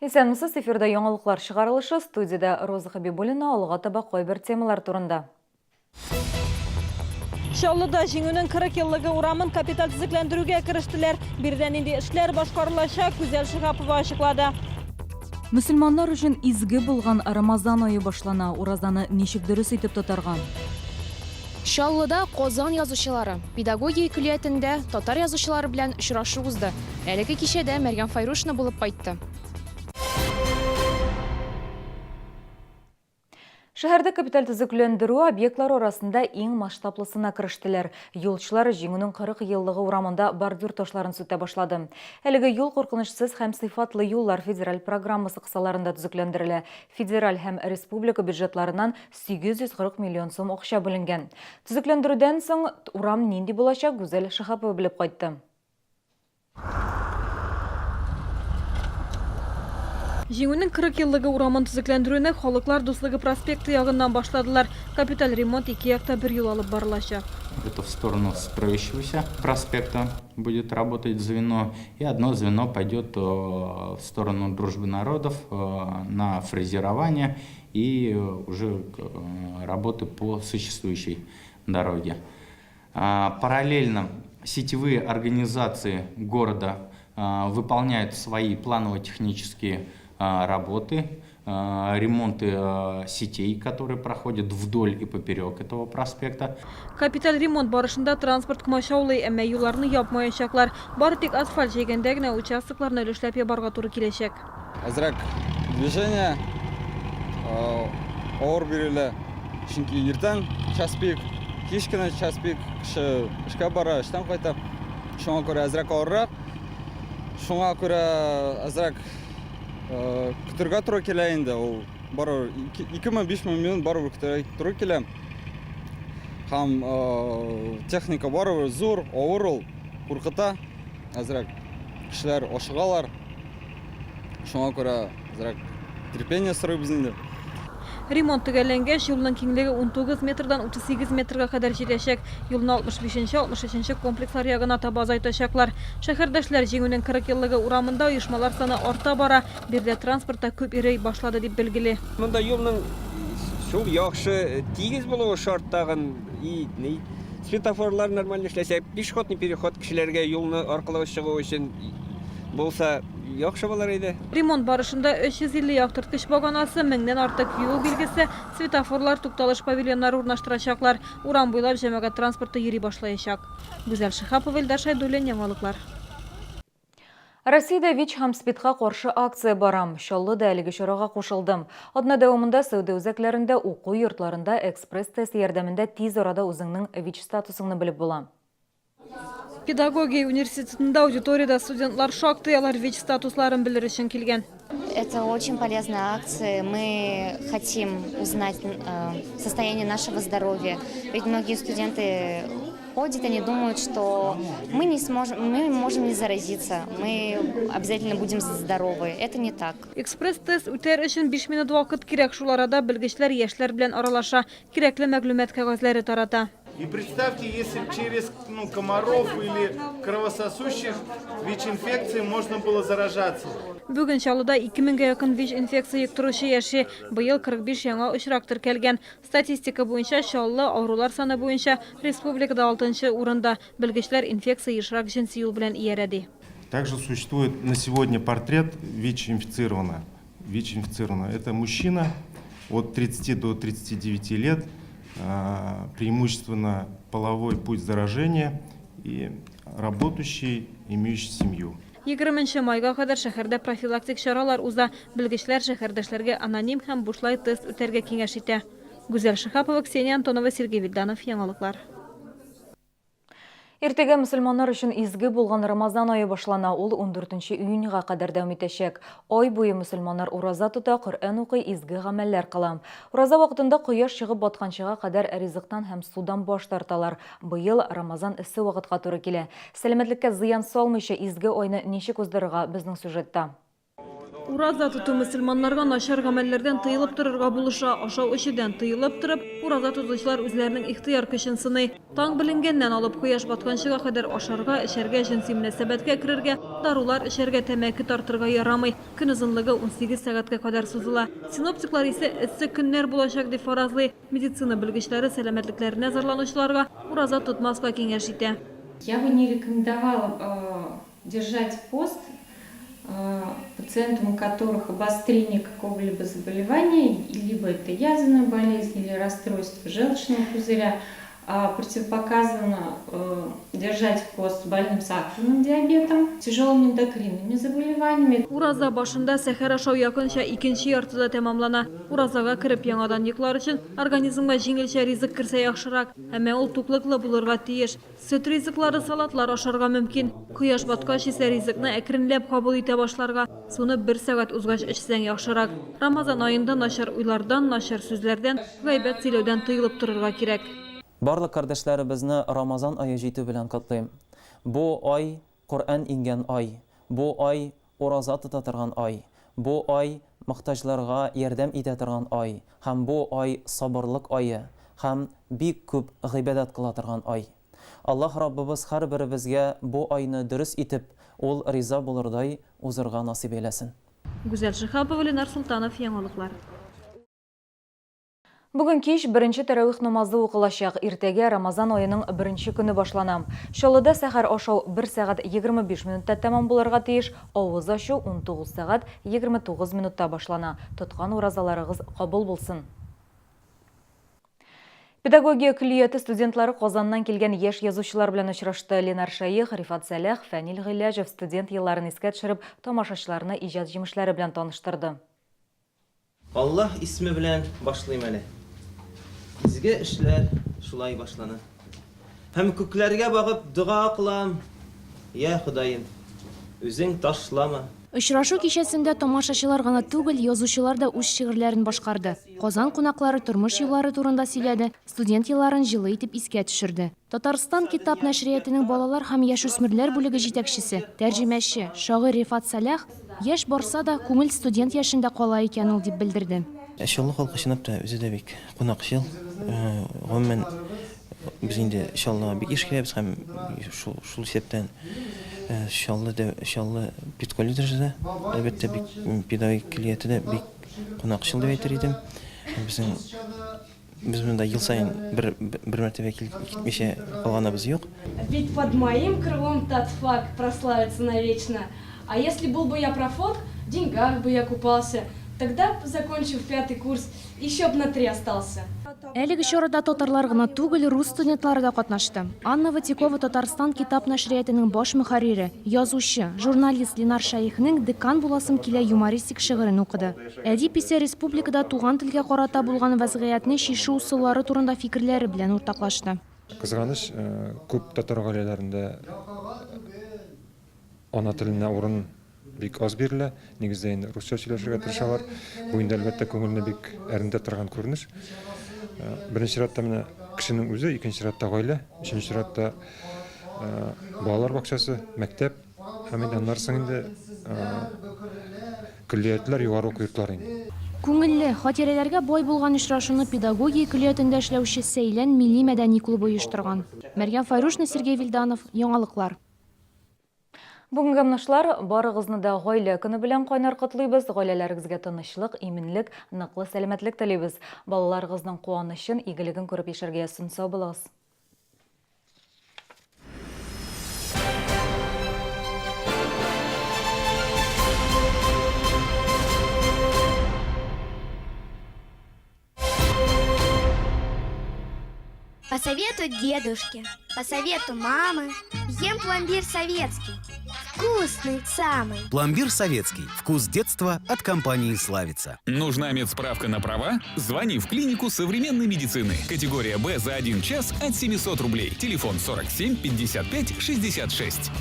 Исәнмесез, эфирда яңалыклар чыгарылышы, студиядә Роза Хәбибуллина, алга таба кайбер темалар турында. Чаллыда Җиңүнең 40 еллыгы урамын капиталь төзекләндерүгә керештеләр. Биредә нинди эшләр башкарылачак, Гүзәл Шиһапова ачыклады. Мөселманнар өчен изге булган Рамазан ае башлана. Уразаны ничек дөрес итеп тотарга? Чаллыда Казан язучылары, педагогия көллиятендә татар язучылары белән очрашу узды. Әлеге кичәдә Мәрьям Файрушина булып кайтты. Шәһәрдә капиталь төзекләндерү объектлары арасында иң масштаблысына керештеләр. Юлчылар Җиңүнең 40 еллыгы урамында бордюр ташларын сүтә башлады. Әлеге юл Куркынычсыз һәм сыйфатлы юллар федераль программасы кысаларында төзекләндерелә. Федераль һәм республика бюджетларыннан 840 миллион сум акча бүленгән. Төзекләндерүдән соң урам нинди булачак, Гүзәл Шиһапова белеп кайтты. Җиңүнең 40 еллыгы урамын төзекләндерүне Халыклар дуслыгы проспекты ягыннан башладылар. Капиталь ремонт ике якта бер юлы алып барылачак. Это в сторону строящегося проспекта будет работать звено, и одно звено пойдет э, в сторону Дружбы народов э, на фрезерование и э, уже работы по существующей дороге. А, параллельно сетевые организации города а, выполняют свои планово-технические а, работы, ремонты сетей, которые проходят вдоль и поперек этого проспекта. Капиталь ремонт барышында транспорт комачаулый, әмма юлларны япмаячаклар. Бары тик асфальт җәйгәндә генә участокларны өлешләп ябарга туры киләчәк. Әзрәк движение авыр бирелә, чөнки иртән час пик, кич кенә час пик, кеше эшкә бара, эштән кайта. Шуңа күрә әзрәк авыррак. Шуңа күрә әзрәк көтергә туры килә инде ул. Барыбер 2-ме 5-ме минут барыбер көтәргә туры килә. Һәм техника барыбер зур, авыр ул, куркыта әзрәк. Кешеләр ашыгалар. Шуңа күрә әзрәк терпение сорыйбыз инде. Ремонт төгәлләнгәч, юлның киңлеге 19 метрдан 38 метрга кадәр җитәчәк. Юлны 65 нче, 63 нче комплекслар ягына таба озайтачаклар. Шәһәрдәшләр Җиңүнең 40 еллыгы урамында оешмалар саны арта бара, биредә транспорт та күп йөри башлады, дип билгели. Монда юлның шул яхшы, тигез булуы шарт тагын, и ни, светофорлар нормально эшләсә, пешеходный переход кешеләргә юлны аркылы чыгу өчен булса, яхшы булыр иде. Ремонт барышында 350 яктырткыч баганасы, меңнән артык юл билгесе, светофорлар, тукталыш павильоннары урнаштырачаклар. Урам буйлап җәмәгать транспорты йөри башлаячак. Гүзәл Шиһапова, Илдар Шәйдуллин, Яңалыклар. Россиядә ВИЧ һәм СПИДка каршы акция бара. Чаллы да әлеге чарага кушылды. Атна дәвамында сәүдә үзәкләрендә, уку йортларында экспресс-тест ярдәмендә тиз арада үзеңнең ВИЧ статусыңны белеп була. Педагогия университетында аудиториядә студентлар шактый, алар ВИЧ статусларын белер өчен килгән. Это очень полезная акция. Мы хотим узнать э, состояние нашего здоровья. Ведь многие студенты ходят, они думают, что мы не сможем, мы можем не заразиться, мы обязательно будем здоровы. Это не так. Экспресс-тест үтәр өчен 5 минут вакыт кирәк. Шул арада белгечләр яшьләр белән аралаша, кирәкле мәгълүмат кәгазьләре тарата. И представьте, если б через ну, комаров или кровососущих ВИЧ-инфекцией можно было заражаться. Бүген Чаллыда 2 меңгә якын ВИЧ-инфекция йоктыручы яши. Быел 45 яңа очрак теркәлгән. Статистика буенча, Чаллы, авырулар саны буенча, республикада алтынчы урында. Белгечләр инфекция ешрак җенси юл белән иярә, ди. Также существует на сегодня портрет ВИЧ-инфицированного. ВИЧ-инфицированного. Это мужчина от 30 до 39 лет, преимущественно половой путь заражения и работающий, имеющий семью. Егерменче майга кадәр шәһәрдә профилактик чаралар уза. Белгечләр шәһәрдәшләргә аноним һәм бушлай тест үтәргә киңәш итә. Гүзәл Шиһапова, Ксения Антонова, Сергей Вильданов, Яңалыклар. Иртәгә мөселманнар өчен изге булган Рамазан ае башлана. Ул 14 июньга кадәр дәвам итәчәк. Ай буе мөселманнар ураза тота, Коръән укый, изге гамәлләр кыла. Ураза вакытында кояш чыгып батканчыга кадәр ризыктан һәм судан баш тарталар. Быел Рамазан эссе вакытка туры килә. Сәламәтлеккә зыян салмыйча изге айны ничек уздырырга, безнең сюжетта. Ураза тоту мөселманнарга начар гамәлләрдән тыелып торырга булыша. Ашау-эчүдән тыелып торып, ураза тотучылар үзләренең ихтыяр көчен сыный. Таң беленгәннән алып кояш батканчыга кадәр ашарга, эчәргә, җенси мөнәсәбәткә керергә, Дарулар эчәргә, тәмәке тартырга ярамый. Көн озынлыгы 18 сәгатькә кадәр сузыла. Синоптиклар исә эссе көннәр булачак дип фаразлый. Медицина белгечләре сәламәтлекләренә зарланучыларга ураза тотмаска киңәш итә. Я бы не рекомендовала держать пост пациентам, у которых обострение какого-либо заболевания, либо это язвенная болезнь или расстройство желчного пузыря. Противопоказано держать пост больным сахарным диабетом, тяжелыми эндокринными заболеваниями. Ураза башында сәхәр ашау якынча икенче яртыда тәмамлана. Уразага кереп яңадан йоклар өчен организмга җиңелчә ризык керсә яхшырак. Әмма ул туклыклы булырга тиеш. Сөт ризыклары, салатлар ашарга мөмкин. Кояш баткач исә ризыкны әкренләп кабул итә башларга. Суны бер сәгать узгач эчсәң яхшырак. Рамазан аенда начар уйлардан, начар сүзләрдән, гайбәт сөйләүдән тыелып торырга кирәк. Барлык кардәшләребезне Рамазан ае җитү белән котлыйм. Бу ай, Коръән иңгән ай. Бу ай, ураза тота торган ай. Бу ай, мохтаҗларга ярдәм итә торган ай һәм бу ай сабырлык ае һәм бик күп гыйбадәт кыла торган ай. Аллаһ Раббыбыз һәрберебезгә бу айны дөрес итеп, Ул риза булырдай узырга насыйп әйләсен. Гүзәл Шиһапова, Ленар Солтанов, Яңалыклар. Бүген кич беренче тәравих намазы укылачак. Иртәгә Рамазан аеның беренче көне башлана. Чаллыда сәхәр ашау бер сәгать 25 минутта тәмам булырга тиеш, авыз ачу 19 сәгать 29 минутта башлана. Тоткан уразаларыгыз кабул булсын! Педагогия көллияте студентлары Казаннан килгән яшь язучылар белән очрашты. Ленар Шәех, Рифат Сәләх, Фәнил Гыйләҗев студент елларын искә төшереп, тамашачыларны иҗат җимешләре белән таныштырды. Аллаһ исме белән башлыйм әле. Изге эшләр шулай башлана. Һәм күкләргә багып дога кылам, Йә Ходаем, үзең ташлама. Очрашу кичәсендә тамашачылар гына түгел, язучылар да үз шигырьләрен башкарды. Казан кунаклары тормыш юллары турында сөйләде, студент елларын җылы итеп искә төшерде. Татарстан китап нәшриятенең балалар һәм яшүсмерләр бүлеге җитәкчесе, тәрҗемәче, шагыйрь Рифат Сәлах, Яшь барса да, күңел студент яшендә кала икән ул, дип белдерде. Чаллы халкы чынлап та үзе дә бик кунакчыл. Гомумән, без инде Чаллыга бик еш киләбез һәм шул исәптән Чаллы Чаллы педколледжы да, әлбәттә, бик педагогик көллияте дә бик кунакчыл дип әйтер идем. Безнең Без монда ел саен бер, бер мәртәбә килеп китмичә калганыбыз юк. Ведь под моим крылом татфак прославится навечно. А если был бы я профок, в деньгах бы я купался, тогда б, закончив пятый курс, еще б на три остался. Әлеге чарада татарлар гына түгел, рус студентлары да катнашты. Анна Вотякова Татарстан китап нәшриятының баш мөхәррире, язучы, журналист Ленар Шәехнең Декан буласым килә юмористик шигырен укыды. Әдип исә республикада туган телгә карата булган вәзгыятьне чишү ысуллары турында фикерләре белән уртаклашты. Кызганыч, күп татар гаиләләрендә ана теленә урын бик аз бирелә. Нигездә инде русча сөйләшергә тырышалар. Бу инде, әлбәттә, күңелне бик әрнетә торган күренеш. Беренче чиратта менә кешенең үзе, икенче чиратта гаилә, өченче чиратта балалар бакчасы, мәктәп. Һәм инде аннары соң инде көллиятләр, югары уку йортлары инде. Күңелле, хатирәләргә бай булган очрашуны педагогия көллиятендә эшләүче Сәйлән милли-мәдәни клубы оештырган. Мәрьям Файрушина, Сергей Вильданов, Яңалыклар. Бүгенге мнышлар, барыгызны да Гаилә көне белән кайнар котлыйбыз, гаиләләрегезгә тынычлык, иминлек, ныклы сәламәтлек телибез. Балаларыгызның куанычын, игелеген күреп яшәргә язсын. Сау булыгыз! По совету дедушки, по совету мамы, ем пломбир советский. Вкусный самый. Пломбир советский. Вкус детства от компании «Славица». Нужна медсправка на права? Звони в клинику современной медицины. Категория «Б» за один час от 700 рублей. Телефон 47 55 66.